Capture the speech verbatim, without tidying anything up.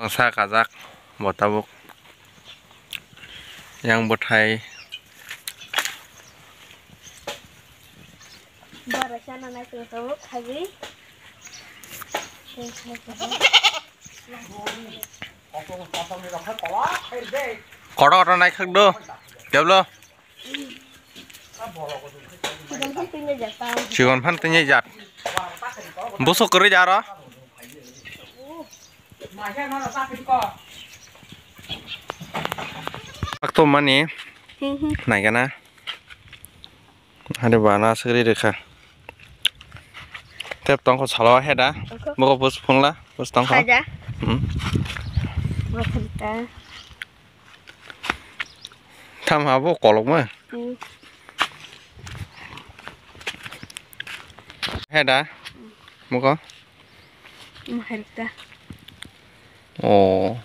Sa kajak bo tabuk. Yang bwthai. Bara sana nai tung tabuk khabi. Kotor kotor nai khak do. Jablo. Chigon phan tini jat. Chigon phan tini jat. Busuk kwrwi jaro. Akto mani. Naigana. Hari bana seri rekha. Tep tongkho salo heda. Oke. Boko bus phunla, bus tongkho. Khaja. Hmm. Bus phunla. Tham habo kolok ma. Hmm. Heda. Muko. Maharikta. Oh.